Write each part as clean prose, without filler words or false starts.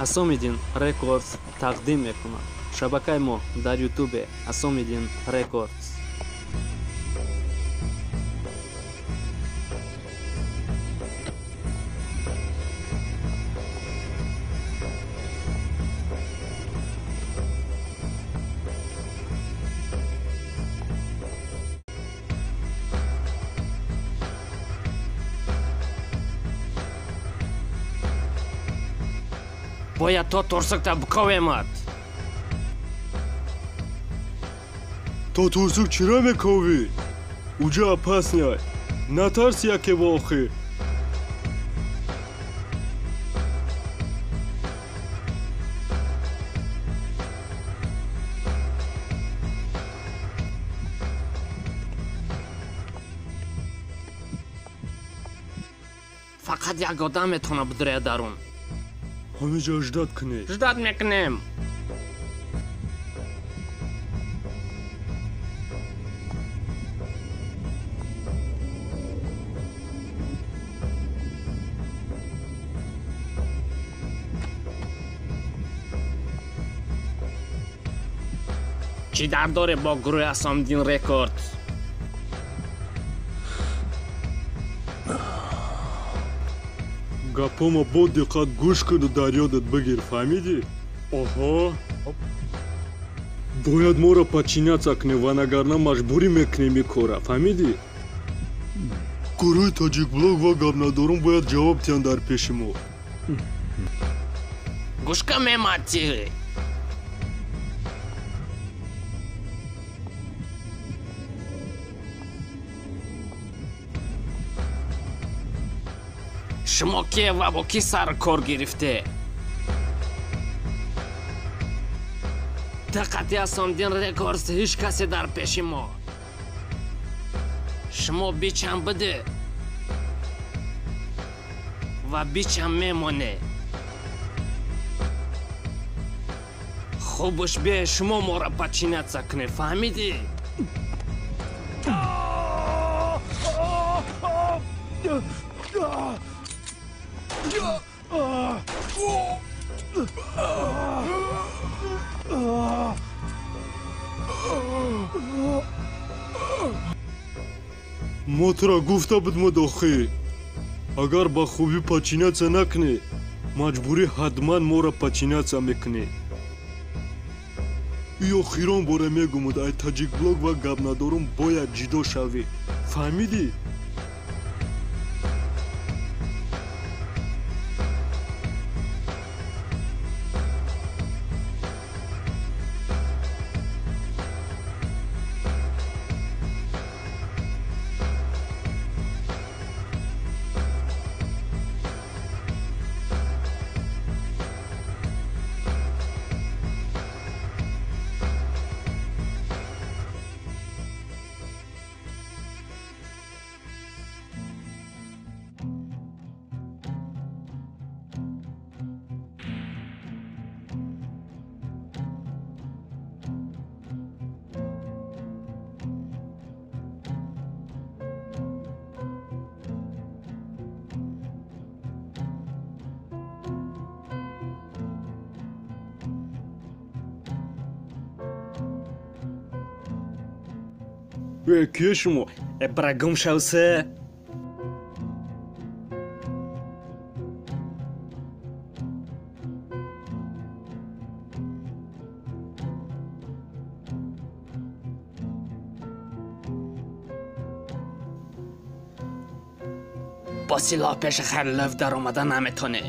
Асомиддин Рекордс тақдим мекунад. Шабакаи мо дар Ютубе Асомиддин Рекордс. Бояд то турсукта биковемад. То турсук чиро мековӣ? Уҷа опасняй. Натарси яке во охир. Фақат як одам метавонад бидуряд дарун. Ҳамиҷа ждать кунед. Ждать мекунем. Чӣ дард доре бо гурӯҳи Асомиддин Рекордс? Гапома бо диққат гӯш куну дар ёдат бигир, фаҳмидӣ? Оҳо. Бояд моро подчиняться кунем, ванагарна маҷбурӣ мекунем ин кора, фаҳмидӣ? Гурӯҳи Тоҷикблог ва Гапнадорум бояд ҷавоб диҳанд дар пеши мо. Гӯшка мематӣ. Шумо ке ва бо кӣ сару кор гирифте? Диққати Асомиддин Рекордс ҳеҷ касе дар пеши мо. Шумо бичам биде ва бичам мемоне. Хубш бе шумо моро подчиняться кунед, фаҳмидӣ? Мо туро гуфта будем, охир. Агар ба хубӣ подчиняться накунӣ, маҷбурӣ ҳатман моро подчиняться мекунӣ. И охирон бора мегумуд, ай Тоҷикблог ва Гапнадорум бояд ҷидо шавӣ. Фаҳмидӣ? Кие шумо? Бара гум шавсе? Бо силоҳ пеши Харлов даромада наметонӣ.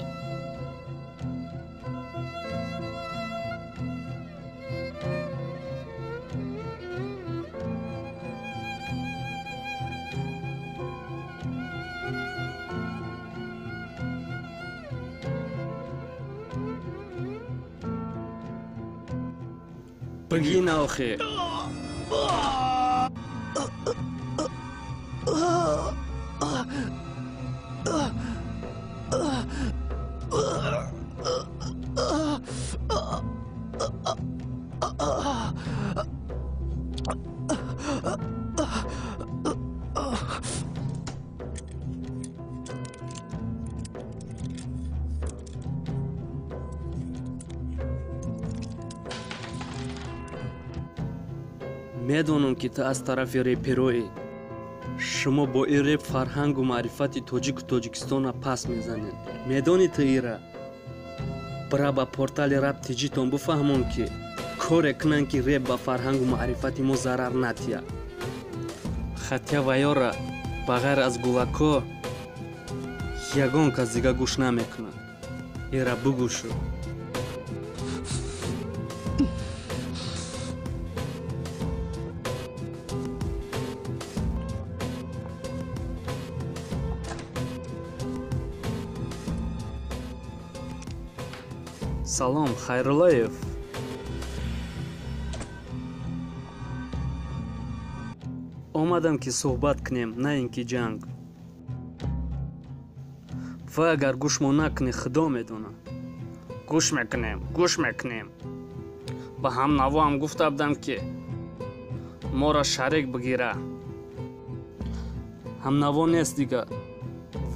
Бигина охир. Медонам, ки ту аз тарафи репероӣ. Шумо бо ин реп фарҳангу маърифати тоҷику Тоҷикистонро пас мезанед. Медонӣ ту ира? Бира ба портали рап тиҷитон бифаҳмон, ки коре кунанд, ки реп ба фарҳангу маърифати мо зарар натиҳад. Хатя ваёра ба ғайр аз гулако ягон кас дига гӯш намекунад. Ира бугӯшу. Салом, Хайруллоев. Омадам, ки суҳбат кунем, на ин ки ҷанг. Ва агар гӯшмо накунӣ, худо медонад. Гӯш мекунем, гӯш мекунем. Ба ҳамнавоам гуфта будам, ки моро шарик бигира. Ҳамнаво нест дигар.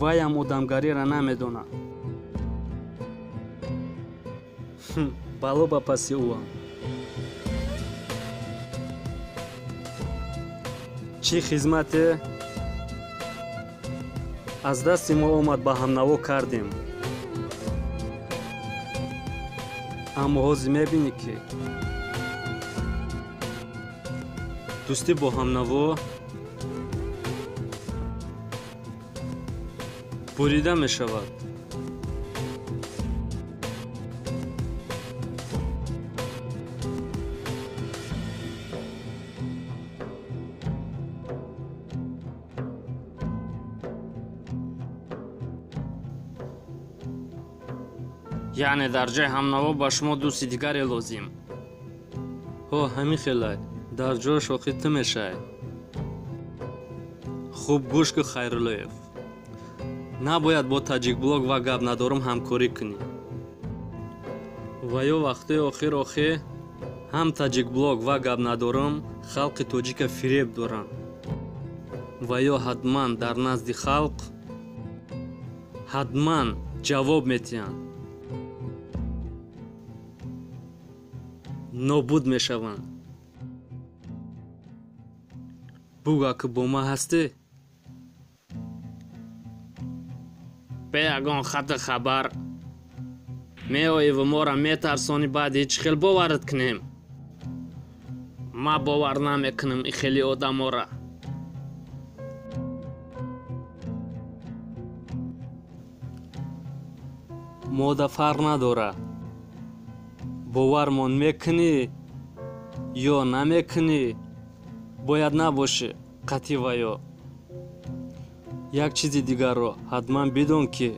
Ваям одамгариро намедонад. Бало ба паси ӯам. Чӣ хизмате аз дасти мо омад, ба ҳамнаво кардем. Аммо ҳозир мебинӣ, ки дӯстӣ бо ҳамнаво бурида мешавад. Яъне дар ҷои ҳамнаво ба шумо дӯсти дигаре лозим. Ҳо, ҳамин хелай. Дар ҷояш охир ту мешавӣ. Хуб гӯш кун, Хайруллоев. Набояд бо Таҷикблог ва гап надорум ҳамкорӣ кунӣ. Ва ё вақтҳои охир охир ҳам Таҷикблог ва гап надорум халқи тоҷика фиреб доранд. Ва ё ҳатман дар назди халқ ҳатман ҷавоб метиҳанд. Нобуд мешаванд. Буга, ки бо ман ҳастӣ? Бе ягон хати хабар меоиву моро метарсонӣ, баъди чӣ хел боварат кунем? Ман бовар намекунам и хели одамора. Мода фарқ надорад. Бовармон мекунӣ ё намекунӣ, бояд набошӣ қатъӣ ва ё. Як чизи дигарро ҳатман бидон, ки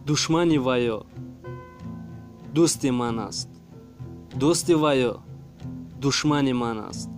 душмани ва ё дӯсти ман аст, дӯсти ва ё душмани ман аст.